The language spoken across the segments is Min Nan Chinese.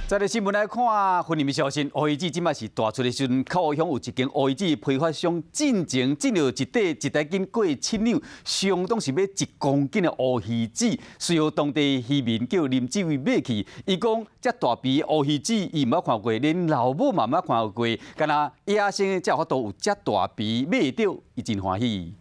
再來新聞來看，雲林的消息，烏魚子這擺是大出的時陣，口湖鄉有一間烏魚子批發商進前進著一塊一台斤過七兩，相當是買1公斤的烏魚子，隨予當地漁民叫林志偉買去。伊講遮大肥烏魚子，伊毋捌看過，連老母嘛毋捌看過，敢若野生的才有法度有遮大肥買著，伊真歡喜。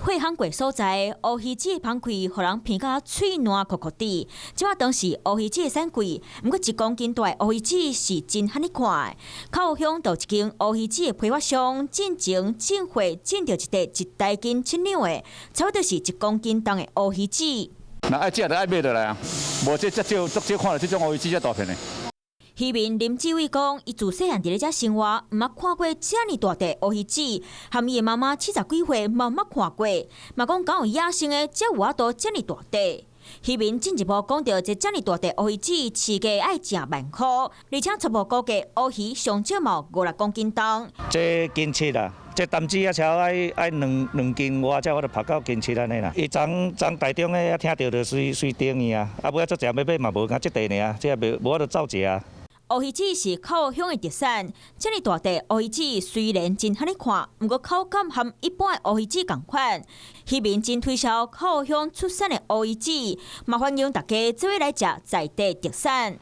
血烘過所在，烏魚子芳氣，予人鼻甲喙瀾苦苦滴。這擺當是烏魚子的產季，毋過1公斤大的烏魚子是真罕你看。口湖鄉就一間烏魚子的批發商，進前進貨進著一塊一台斤七兩的，差不多是1公斤重的烏魚子。若愛食就愛買落來啊，無這遮少，足少看著這種烏魚子遮大片的。漁民林志偉講，伊自細漢佇咧遮生活，毋捌看過遮爾大塊烏魚子，含伊的媽媽70幾歲嘛毋捌看過，嘛講敢有野生的，才有法度遮爾大塊。漁民進一步講著，這遮爾大塊烏魚子市價愛成萬箍，而且初步估計烏魚上少嘛有五六公斤重。這斤七啊，這擔子啊，超愛愛兩兩斤外，才有法度拍到斤七按呢啦。伊昨昨台中的聽著就隨隨定伊啊，啊尾仔足濟欲買嘛無，干這塊爾，這袂無法度走食啊。烏魚子是口湖鄉的特產，遮爾大塊烏魚子雖然真罕你看，毋過口感和一般的烏魚子仝款。漁民真推銷口湖鄉出產的烏魚子，嘛歡迎大家做伙來食在地特產。